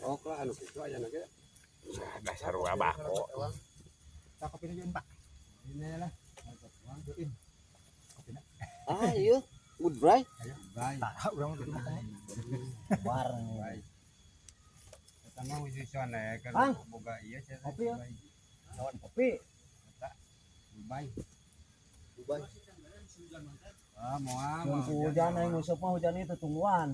Sok lah anu kitu aya na ge. Dasar bako. Tak kopi na Pak. Ini lah. Ah, iya. Goodbye. Bye. Tah urang tuh makan. Bareng. Eta mah khususan ya kan Bang. Boga ieu sia. Kopi ya? Lawan kopi. Bye. Goodbye. Ah, moal. Mun ku hujan aing nguseup mah hujan itu tungguan.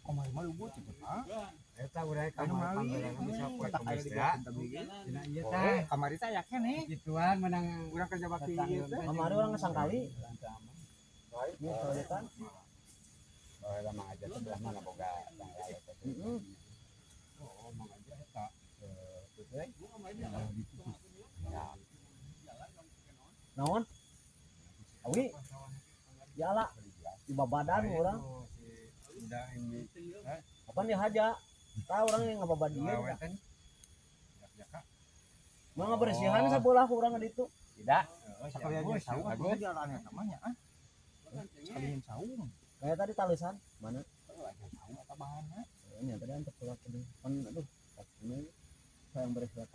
Kamari mah lubut cenah, Pak. Eta urang Anu kamari mali. bisa poe Kotak aya kemis di ya. bawah. Dina ieu teh. Kamari teh aya keneh. Gituan menang Urang kerja bakti ieu teh. Kamari urang sangkali. Ini toiletan. Baheula Mang Aja sebelah mana boga tanggal eta teh. Heeh. Oh, Mang Aja eta. Ya. Naon? Awi. Yala di babadan urang. Udah ini. Apa nih haja? Tahu orang yang ngababad dieu. Awetan. Mah ngabersihan sabelah urang di ditu. Tidak. Sekalian jeung saung Bagus. atuh jalan eta mah nya ah. Sekalian saung. Kayak tadi talisan mana? Saung eta bahanna. Ini tadi untuk keluar ke kan aduh. Ini saya yang bersihan.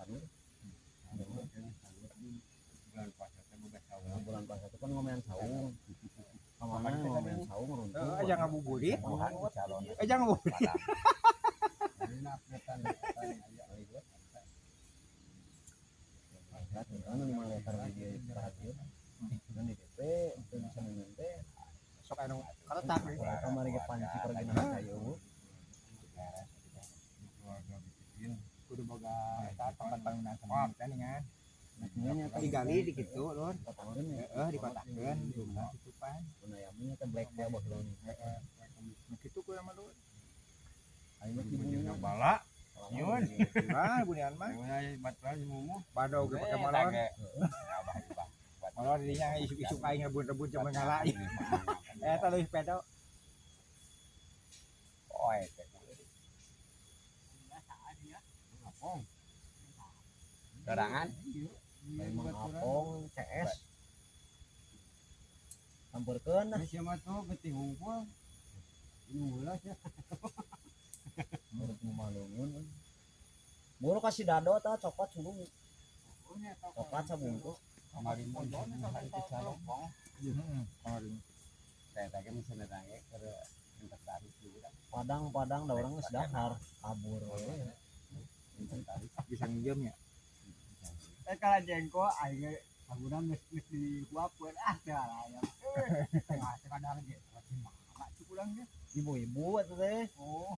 Bulan puasa teh boga saung. Bulan puasa itu kan ngomean saung. Kamana ngomean saung runtuh. Heeh, aja ngabuburit. Tuhan calon. Aja ngabuburit. Ini updatean aya. Kan 5 liter di dia perhatian. Dan di DP itu bisa nyente. Sok anu kaletak we. Kamari ke panci pergi nang kayu. Keluarga bikin. Kudu boga eta tempat bangunan sama kita nih kan. Digali di kitu lur. Heeh, dikotakeun rumah tutupan. Punayaminya teh black teh baheula. Heeh. Nu kitu ku mah lur. Aing mah cibunina. Bala. Nyun. Ah, bunian mah. Mulai baturan mumuh. Badog ge pake molor. Molor dinya isuk-isuk aing rebun-rebun jeung ngala. Eta leuwih pedo. Oh, eta. Ngapong. Sorangan. Aing mah ngapong CS. Campurkeun lah. Ini siapa tuh getih hungkul. Ini ulah ya. Menurut malungun. Buru kasih dado tah coklat sulung. Coklat sabungkus. Kamari mun hari ke calon. Heeh, kamari. Saya tadi misalnya tanya ke inventaris juga. Padang-padang da urang geus dahar kabur we. Bisa nginjem ya. Kalau jengko aing bangunan geus geus dihuapkeun ah teh aya. Tengah tengah dahar ge. Mana cukup urang ge. Ibu-ibu atuh teh. Oh.